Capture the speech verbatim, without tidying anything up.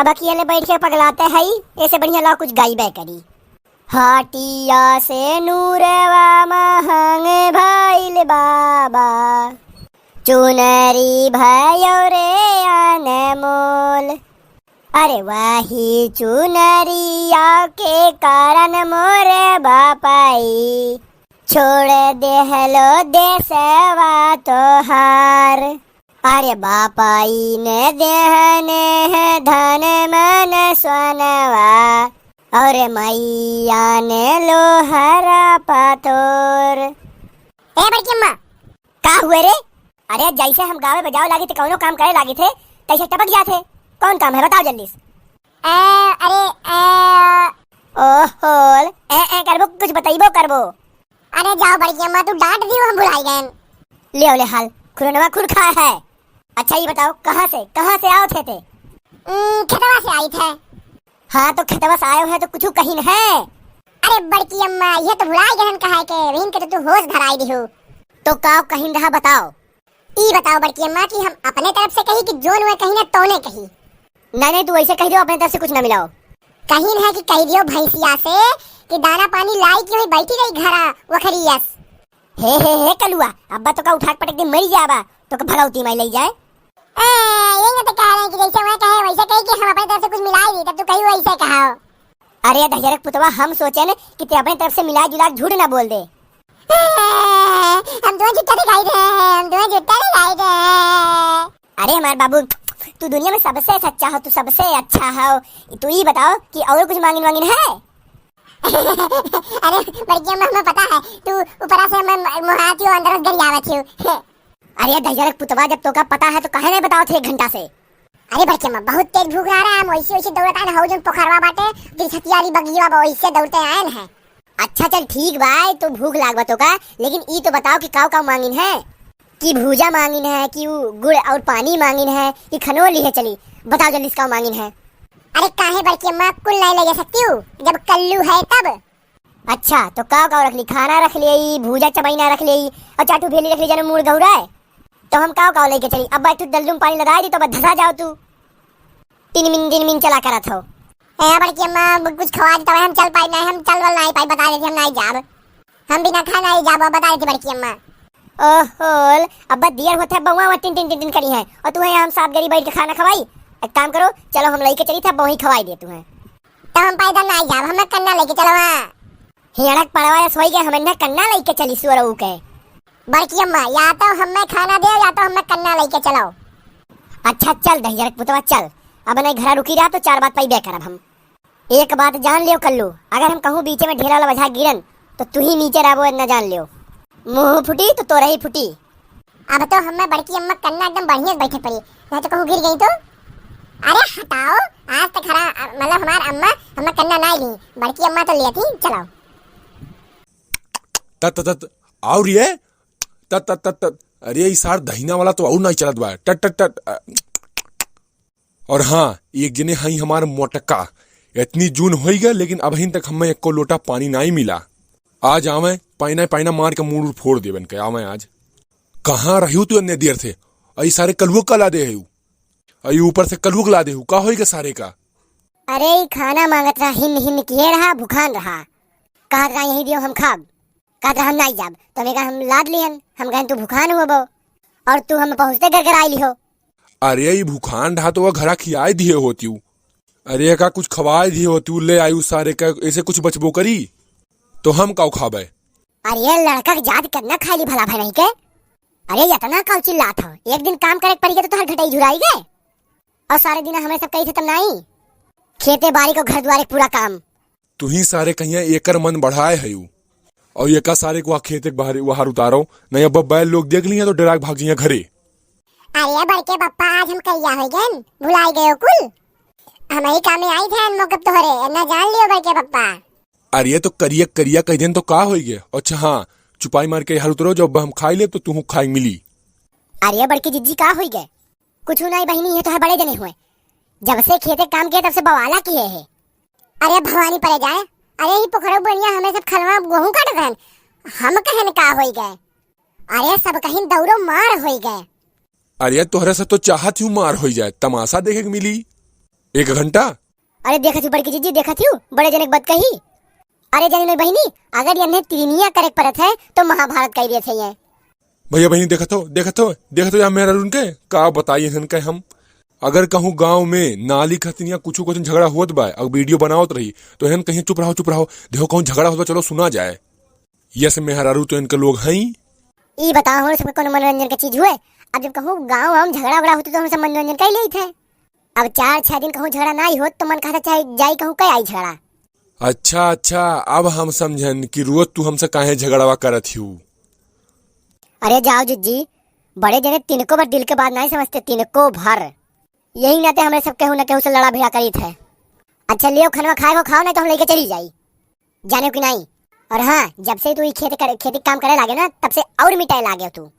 अब अकेले बैठ के पगलाते हई, ऐसे बढ़िया लाओ कुछ गाइबे करी। हटिया से नूरवा महंग भइल बाबा, चुनरी भयो रे अनमोल। अरे वही चुनरिया के कारण मोरे बापाई छोड़ देहलो देसवा तोहार। अरे बापाई ने देहने है धन मन सोनवा, और मैया ने लोहरा पातोर। ए बड़की अम्मा, का हुए रे? अरे जैसे हम गावे बजावे लागी थे, कौनो काम करे लागी थे, तैसे टपक जाते। कौन काम है बताओ जल्दी से। ए, अरे, ए। ओहोल, ए, ए करबो, कुछ बतइबो करबो। अरे जाओ बड़की अम्मा, तू डांट दियो, हम भुलाई गए। ले ले हाल, खुरनवा खुर खा है। अच्छा ये बताओ, कहाँ से, कहाँ से आओ थे ते? उम, खेतवा से आई थे। हाँ, तो खेतवा से आयो है तो कुछ कहिन है? अरे बड़की अम्मा, ये तो भुलाई गहन कहा के, वहीं के तो तू होश धराई दिहु। तो का कहिन रहा बताओ? ई बताओ बड़की अम्मा कि हम अपने तरफ से कही कि जोन हुए कही ना तोने कही? नहीं, नहीं, तू ऐसे कह दियो, अपने तरफ से कुछ ना मिलाओ। कहिन है कि कह दियो भैंसिया से कि दाना पानी लाई कि वहीं बैठी रही घरा वखरियस। हे, हे, हे, कलुआ, अब्बा तो का उठा के पटक दे, मरी जाबा, तो का भगौती माई ले जाए। ए, यही ना तो कह रहे हैं कि जैसे वह कहे, वैसे कही कि हम अपने तरफ से कुछ मिलाई दी, तब तू कही वैसे कहो। अरे दहिजरक पुतवा, हम सोचेन कि ते अपने तरफ से मिला जुला के झूठ ना बोल दे। ए, हम तुम्हें झूठा दिखाई दे, हम तुम्हें झूठा दिखाई दे। अरे हमार बाबू, तू दुनिया में सबसे सच्चा हो, तू सबसे अच्छा हो। तू ई बताओ कि और कुछ मांगिन वांगिन है? अरे बड़की अम्मा, हमें पता है, तू ऊपरा से हमें मोहाती हो, अंदर से गरियावत हो। अरे दहिजरक पुतवा, जब तोका पता है तो काहे नहीं बताओ थे एक घंटा से? अरे बड़की अम्मा, बहुत तेज भूख लगा रहा है, हम वैसे वैसे दौड़त आए हैं, हौ जौन पोखरवा बाटे, तिरछतियारी बगिया बा, वैसे दौड़ते आए हैं। अच्छा चल ठीक बा, तो भूख लाग बा तोका, लेकिन ई तो बताओ कि काव काव मांगिन है? कि भूजा मांगिन है, कि उ गुड़ और पानी मांगिन है, कि खनोली है? चली बताओ जल्दी से काव मांगिन है। अरे काहे बड़की अम्मा, कुल नहीं ले जा सकती हूँ, जब कल्लू है तब। अच्छा, तो काव काव रख ली? खाना रख ली, भूजा चबैना रख ली, और चाटू भेली रख ली, जने मूड़ गौरा है। तो हम काव काव लेके चली? अब एक ठो डल्लू में पानी लदाई दी, तो अब धसा जाओ तू। टिन मिन टिन मिन चला करत हो। ए बड़की अम्मा, अब कुछ खवा दी, तब हम चल पाई, नहीं हम चल वाल नहीं पाई, बता देती हम नहीं जाब। हम बिना खाए नहीं जाब, बता देती बड़की अम्मा। ओहोल, अब देर होते है, बउआ वहाँ टिन टिन टिन टिन करी है, और तुम्हें हम सात गरीब बैठ के खाना खवाई। एक काम करो, चलो हम लेके चली थे, वहीं खवाई दे तुम्हें। तब हम पैदल ना जाब, हमें कन्ना लेके चलो वहाँ। हियड़क पड़वा या सोई गए, हमें ना कन्ना लेके चली सुअरऊ के। बड़की अम्मा, या तो हमें खाना दे, या तो हमें कन्ना लेके चलो। अच्छा चल दहिजरक पुतवा चल, अब नहीं घरा रुकी रहा तो चार बात पाई बे करब हम। एक बात जान लियो कल्लू, अगर हम कहूँ बीचे में ढेला वाला बझा गिरन, तो तू ही नीचे रहबो, इतना जान लियो। मुँह फूटी तो तोरा ही फूटी। अब तो हमें बड़की अम्मा कन्ना एकदम बढ़िया से बैठे पड़ी, नहीं तो कहूँ गिर गई तो। अरे हटाओ, आज तक हरा, मतलब हमार अम्मा हमें कन्ना ना ली, बड़की अम्मा तो लिया थी, चलाओ। तत, तत, तत, और ये? तत, तत, तत, तत। अरे, ई सार दहिना वाला तो और नहीं चलत बा। टट, टट, टट, अ। और हाँ, एक जने हई हमार मोटका। इतनी जून होई गए, लेकिन अबहिन तक हमें एको लोटा पानी नहीं मिला। आज आवे, पाइना, पाइना मार के मूड़ फोड़ देबन के आवे आज। कहाँ रह्यू तू इतने देर से? अई सारे कलुआ का ला दे है। अई ऊपर से कलुआ का ला दे हूँ, का होई गए सारे का? अरे, ई खाना मांगत रहा, हिन, हिन किए रहा, भुखान रहा। कहत रहा, "यही दियो, हम खाब।" कहत रहा, "हम नाई जाब।" तो हमें कहा, "हम लाद लिहन।" हम कहन, "तू भुखान हुआ बो, और तू हम पहुँचते गरगराई लिहो।" अरे, ई भुखान ढा तो वह घरा खियाए दिए होतियू। अरे, का कुछ खवाए दिए होतियू, ले आयु सारे का, ऐसे कुछ बचबो करी? तो हम काउ खाबे? अरे, लड़का के जात कितना खाई ली भला भाई नहीं के? अरे, इतना काउ चिल्लात हो? एक दिन काम करे के पड़ी के तो तोहर घटाई झुराई गए। और सारे दिन हमें सब कही थे तब नाई। खेते बाड़ी को घर दुआरे पूरा काम। तुही सारे कहिया एकर मन बढ़ाए हयू। और एका सारे को खेते के बाहर, बाहर उतारो, नहीं अब बैल लोग देख लिया तो डरा के भाग जइया घरे। अरे बड़के पप्पा, आज हम कहिया हो गए, भुलाई गए कुल। हम ही कामे आई थे मौके तोहरे, इतना जान लियो बड़के पप्पा। अरे तो करिया करिया कह देन तो का होई गए? अच्छा हाँ, चुपाई मार के हर उतरो, जब हम खाई ले तो तुहू खाई मिली। अरे बड़की जिज्जी का होई गए? कुछ नहीं बहिनी, ये तो है बड़े जने हुए। जब से खेते काम किए तब से बवाला किए है। अरे भवानी परे जाए, अरे ही पोखरो बनिया हमें सब खलवा गेहूं काटत रहन। हम कहन का होई गए? अरे सब कहीं दौड़ो मार होई गए। अरे तोहरे से तो चाहत हूँ मार होई जाए, तमाशा देखे के मिली। एक घंटा? अरे देखत हूँ बड़की जीजी, देखत हूँ बड़े जने के बात कही। अरे जानी नहीं बहिनी, अगर इन्हें तिरनिया करे के परत है तो महाभारत कई देत है ये। भैया बहिनी देखत हो, देखत हो, देखत हो या मेहरारून के, का बताई इन्हन के हम। अगर कहूँ गाँव में नाली खातिन या कुछो खातिन झगड़ा होत बा, अगर वीडियो बनावत रही तो इन्हन कहीं चुप रहो, चुप रहो, देखो कहूँ झगड़ा होत बा, चलो सुना जाए। यस मेहरारू तो इनके लोग हैं। ई बताओ, हम सबके कोनो मनोरंजन के चीज हुए? अब जब कहूँ गाँव हम झगड़ा उगड़ा होते तो हम सब मनोरंजन कर लेते हैं। अब चार छह दिन कहूँ झगड़ा ना ही होत तो मन कहता चाहे जाई कहूँ कई आई झगड़ा। अच्छा अच्छा, अब हम समझन कि रोज तू हमसे काहे झगड़वा करत हियू। अरे जाओ जिज्जी, बड़े जने तिनको भर दिल के बात नहीं समझते, तिनको भर। यही नाते हमरे सब केहू न केहू से लड़ा भिड़ा करीत है। अच्छा लियो खनवा खाए को खाओ, नहीं तो हम लेके चली जाई, जाने की नहीं। और हाँ, जब से तू ई खेत कर, खेती काम करे लागे ना, तब से और मिटाए लागे तू।